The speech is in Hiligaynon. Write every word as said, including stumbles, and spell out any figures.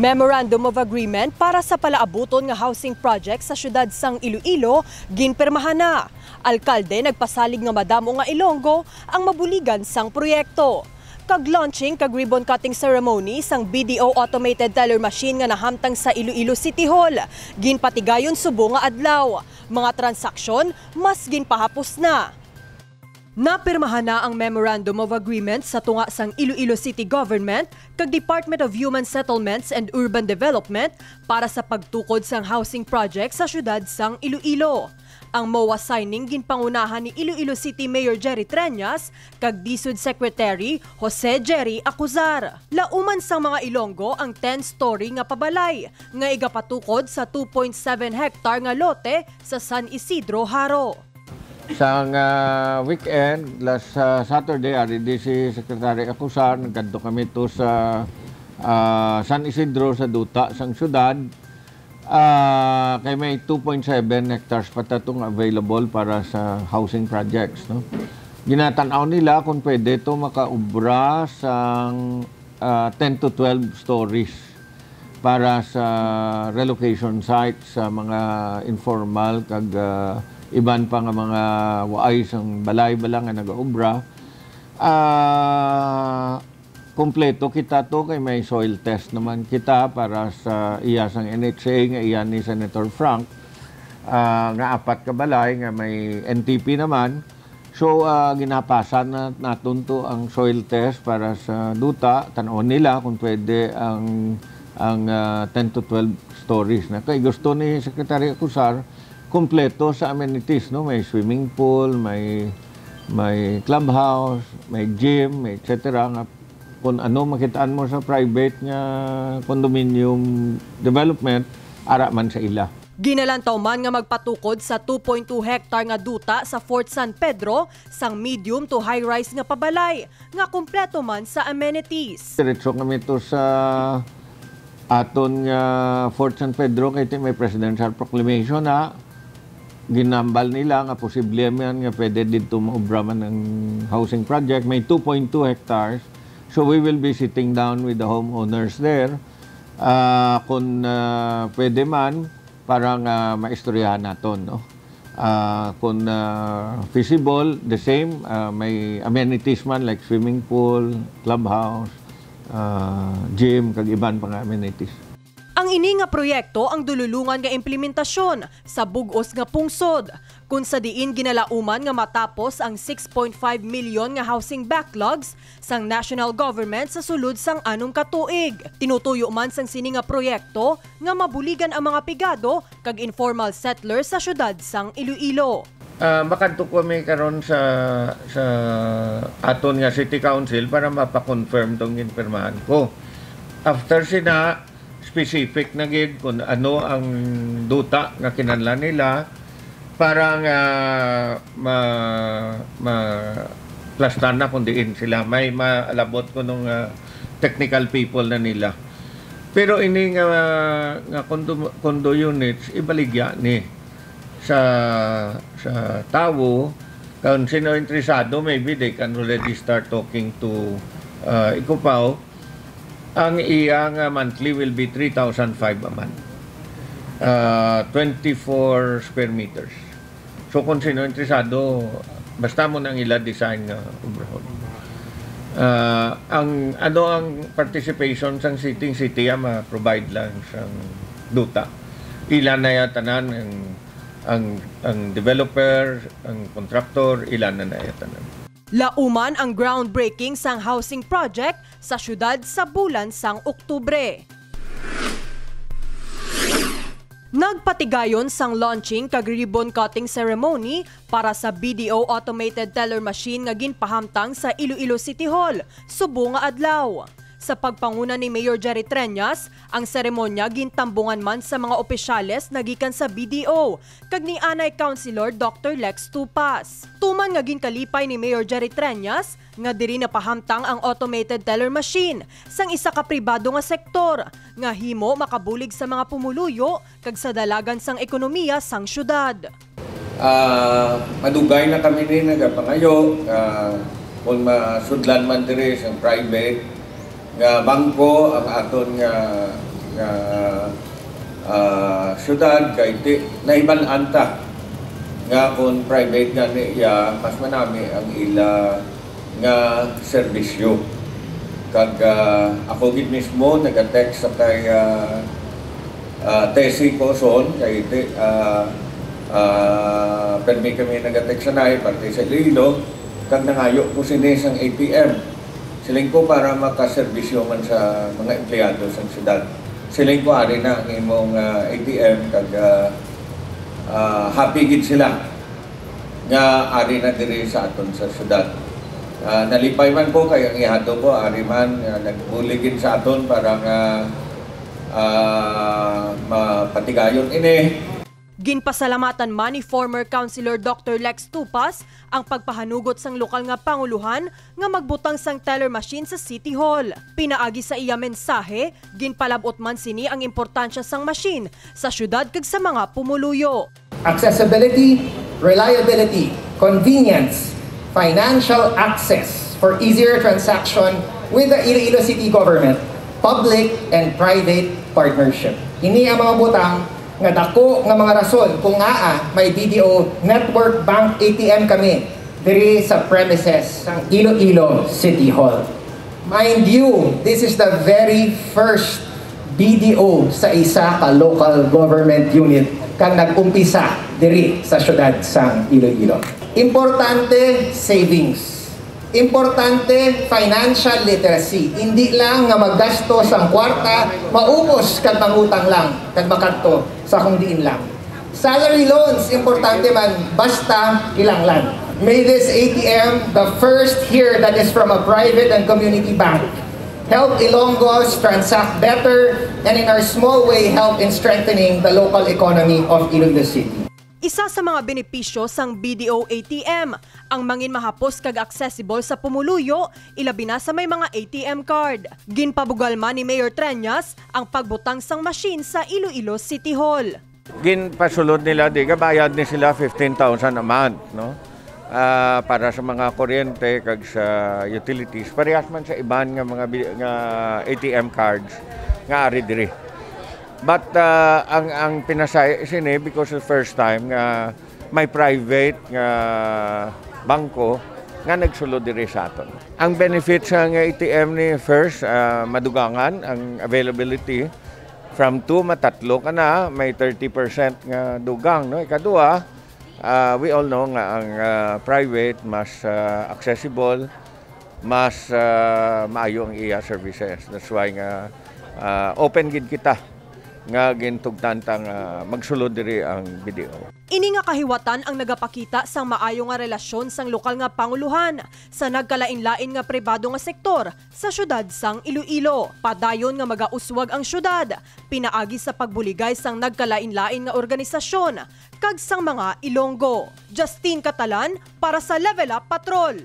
Memorandum of Agreement para sa palaabuton nga housing project sa siyudad sang Iloilo ginpirmahan na. Alkalde nagpasalig nga madamo nga Ilonggo ang mabuligan sang proyekto. Kag launching kag ribbon cutting ceremony sang B D O automated teller machine nga nahamtang sa Iloilo City Hall, ginpatigayon subong nga adlaw. Mga transaksyon mas ginpahapos na. Napirmahan na ang Memorandum of Agreement sa tunga sang Iloilo City Government kag Department of Human Settlements and Urban Development para sa pagtukod sang housing project sa siyudad sang Iloilo. Ang MOA signing ginpangunahan ni Iloilo City Mayor Jerry Treñas kag DSUD Secretary Jose Jerry Acuzar. Lauman sang mga Ilonggo ang ten-story nga pabalay nga igapatukod sa two point seven hectare nga lote sa San Isidro, Jaro. Sang, ah, weekend, last, ah, Saturday, ari di si Secretary Acuzar, nagkadto kami to sa, ah, San Isidro, sa duta sang syudad. Ah, kay may two point seven hectares pa ta tong available para sa housing projects, no? Ginatan-aw nila kung pwede to makaubra sang, ah, ten to twelve stories para sa relocation site sa mga informal kag, ah, iban pa nga mga waay sang balay bala nga nagaobra. Ah, kompleto kita to kay may soil test naman kita para sa iya sang N H A nga iya ni Senator Frank, ah, nga apat ka balay nga may N T P naman. So, ah, ginapasan na naton to ang soil test para sa duta. Tan-awon nila kung pwede ang, ang, ah, ten to twelve stories na. Kay gusto ni Secretary Acuzar, kompleto sa amenities, no? May swimming pool, may, may clubhouse, may gym, may et cetera nga kung ano makitaan mo sa private nga condominium development, ara man sa ila. Ginalantaw man nga magpatukod sa two point two hectare nga duta sa Fort San Pedro sang medium to high-rise nga pabalay nga kompleto man sa amenities. Diretso kami to sa aton nga Fort San Pedro kay ti may presidential proclamation na ginambal nila nga posible man nga pwede didto maobra man ang housing project. May two point two hectares. So we will be sitting down with the homeowners there. Ah, kung, ah, pwede man, para nga maistoryahan naton, no? Ah, kung, ah, feasible, the same, ah, may amenities man like swimming pool, clubhouse, ah, gym, kag iban pa nga amenities. Ang ini nga proyekto ang dululungan nga implementasyon sa bug-os nga pungsod, kun sa diin ginalauman nga matapos ang six point five milyon nga housing backlogs sang national government sa sulod sang anom ka tuig. Tinutuyo man sang sini nga proyekto nga mabuligan ang mga pigado kag informal settlers sa siyudad sang Iloilo. Ah, makadto kami karon sa, sa aton nga City Council para mapa-confirm tong ginpirmahan ko. After sina, specific na gid kung ano ang duta nga kinahanglan nila para nga ma-, ma-, plastar na kung diin sila. May maalabot kuno nga technical people na nila. Pero ini nga, nga condo, condo units, ibaligya ni sa, sa tawo. Kung sino interesado, maybe they can already start talking to, uh, Ikupaw. Ang iya nga monthly will be three thousand five a month. Uh, twenty-four square meters. So, kung sino interesado, basta mo nang ila design nga obrahon. Ah, ang, ano ang participation sang city, city ang ma-provide lang sang duta. Ila na ya tanan ang, ang, ang developer, ang contractor, ila na na ya tanan. Lauman ang groundbreaking sang housing project sa siyudad sa bulan sang Oktubre. Nagpatigayon sang launching kag ribbon cutting ceremony para sa B D O automated teller machine nga ginpahamtang sa Iloilo City Hall subong nga adlaw. Sa pagpanguna ni Mayor Jerry Treñas, ang seremonya gintambungan man sa mga opisyales na gikan sa B D O kag ni anay Councilor Doctor Lex Tupas. Tuman nga ginkalipay ni Mayor Jerry Treñas nga diri napahamtang ang automated teller machine sang isa ka pribado nga sektor nga himo makabulig sa mga pumuluyo kag sa dalagan sang ekonomiya sang syudad. Ah, madugay na kami ni nagapangayo nga kung masudlan man diri sa private nga bangko ang aton nga Nga, ah, syudad, kay ti-, nahibalaan ta nga kung private gani iya, mas manami ang ila nga serbisyo. Kag, ah, ako gid mismo nagatext sa kay, ah, ah, Tessie Coson, kay ti-, ah, ah, permi kami nagatext sanay, parte sa Iloilo, kag nangayo ko sini sang A T M. Siling ko para makaserbisyo man sa mga empleyado sang syudad. Siling ko, ari na ang imong, ah, A T M, kag, ah, ah, happy gid sila nga ari na diri sa aton sa syudad. Ah, nalipay man ko kay ang ihado ko ari man nga nagbulig gid sa aton para nga, ah, mapatigayon ini. Ginpasalamatan man ni former Councilor Doctor Lex Tupas ang pagpahanugot sang lokal nga panguluhan nga magbutang sang teller machine sa City Hall. Pinaagi sa iya mensahe, ginpalab-ot man sini ang importansya sang machine sa syudad kag sa mga pumuluyo. Accessibility, reliability, convenience, financial access for easier transaction with the Iloilo City Government, public and private partnership. Ini ang mga butang nga dako nga mga rason kung ngaa may B D O Network Bank A T M kami diri sa premises sang Iloilo City Hall. Mind you, this is the very first B D O sa isa ka local government unit kang nag-umpisa diri sa syudad sang Iloilo. Importante, savings. Importante, financial literacy. Hindi lang nga maggasto sang kwarta, maubos kag mangutang lang kag makadto sa kung diin lang. Salary loans, importante man, basta kinahanglan. May this A T M, the first here that is from a private and community bank, help Ilonggos transact better and in our small way help in strengthening the local economy of Iloilo City. Isa sa mga benepisyo sang B D O A T M ang mangin mahapos kag accessible sa pumuluyo, ilabi na sa may mga A T M card. Ginpabugal man ni Mayor Treñas ang pagbutang sang machine sa Iloilo City Hall. Ginpasulod nila, di gabayad ni sila fifteen thousand a month, no? Ah, para sa mga kuryente kag sa utilities, parehas man sa iban nga mga bi- nga A T M cards nga ari diri. But ah, ang ang pinasay sini because the first time nga may private nga bangko nga nagsulod diri sa aton. Ang benefit sa nga A T M ni first, ah, madugangan ang availability. From two, matatlo ka na, may thirty percent nga dugang, no? Ikadua, ah, we all know nga ang ah, private mas ah, accessible, mas ah, maayo ang iya services. That's why nga ah, open gid kita nga gintugtan ta nga magsulod diri ang B D O. Ini nga kahiwatan ang nagapakita sang maayo nga relasyon sang lokal nga panguluhan sa nagkalainlain nga pribado nga sektor sa siyudad sang Iloilo. Padayon nga magauswag ang siyudad pinaagi sa pagbuligay sang nagkalainlain nga organisasyon kag sang mga Ilonggo. Justine Catalan para sa Level Up Patrol.